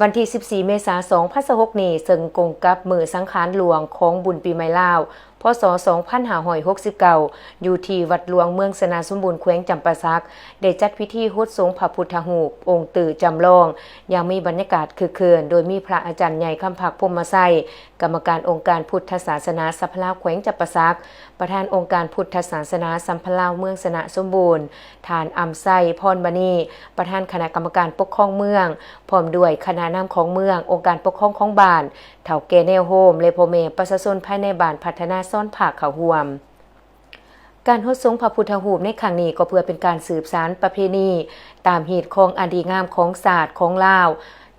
ວັນທີສິບສີ່ ເມສາ ສອງພັນຊາວຫົກນີ້ ເຊິ່ງກົງກັບມື້ສັງຂານຫຼວງຂອງບຸນປີໃໝ່ລາວ ພ.ສ. ສອງພັນຫ້າຮ້ອຍຫົກສິບເກົ້າ ຢູ່ທີ່ວັດຫຼວງເມືອງຊະນະສົມບູນ ແຂວງຈຳປາສັກ ໄດ້ຈັດພິທີຫົດສົງພະພຸດທະຮູບອົງຕື້ຈຳລອງ ຢ່າງມີບັນຍາກາດຄຶກຄື້ນ ໂດຍມີພະອາຈານໃຫຍ່ ຄຳພັກ ພົມມະໄຊ ກຳມະການອົງການພຸດທະສາສະໜາສຳພັນລາວແຂວງຈຳປາສັກ, ປະທານອົງການພຸດທະສາສະໜາສຳພັນລາວເມືອງຊະນະສົມບູນ, ທ່ານ ອຳໄຊ ພອນມະນີ ປະທານຄະນະກຳມະການປົກຄອງເມືອງ ພ້ອມດ້ວຍຄະນະນຳຂອງເມືອງ, ອົງການປົກຄອງຂອງບ້ານ, ເຖົ້າແກ່ແນວໂຮມ ແລະ ພໍ່ແມ່ປະຊາຊົນພາຍໃນບ້ານພັດທະນາຊອນພາກເຂົ້າຮ່ວມ. ການຫົດສົງພະພຸດທະຮູບໃນຄັ້ງນີ້ ກໍເພື່ອເປັນການສືບສານປະເພນີຕາມຮີດຄອງອັນດີງາມຂອງຊາດຂອງລາວ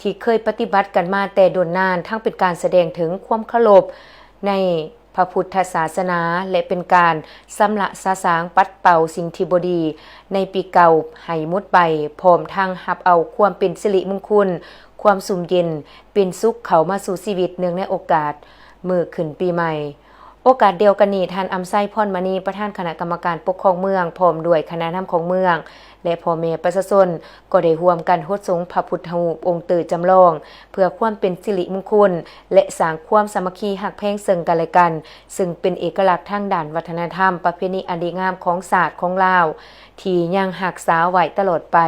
ທີ່ເຄີຍປະຕິບັດກັນມາແຕ່ດົນນານ, ທັງເປັນການສະແດງເຖິງຄວາມເຄົາລົບໃນພະພຸດທະສາສະໜາ ແລະ ເປັນການຊຳລະສະສາງປັດເປົ່າສິ່ງທີ່ບໍ່ດີໃນປີເກົ່າໃຫ້ໝົດໄປ, ພ້ອມທັງຮັບເອົາຄວາມເປັນສິລິມຸງຄຸນ, ຄວາມຊຸ່ມເຢັນເປັນສຸກເຂົ້າມາສູ່ຊີວິດ ເນື່ອງໃນໂອກາດມື້ຂຶ້ນປີໃໝ່. ໂອກາດດຽວກັນນີ້, ທ່ານ ອຳໄຊ ພອນມະນີ ປະທານຄະນະກຳມະການປົກຄອງເມືອງ ພ້ອມດ້ວຍຄະນະນຳຂອງເມືອງ ແລະ ພໍ່ແມ່ປະຊາຊົນ ກໍໄດ້ຮ່ວມກັນຫົດສົງພະພຸດທະຮູບອົງຕື້ຈຳລອງ ເພື່ອຄວາມເປັນສິລິມຸງຄຸນ ແລະ ສ້າງຄວາມສາມັກຄີຮັກແພງເຊິ່ງກັນແລະກັນ, ເຊິ່ງເປັນເອກະລັກທາງດ້ານວັດທະນະທຳປະເພນີອັນດີງາມຂອງຊາດຂອງລາວ ທີ່ຍັງຮັກສາໄວ້ຕະຫຼອດໄປ.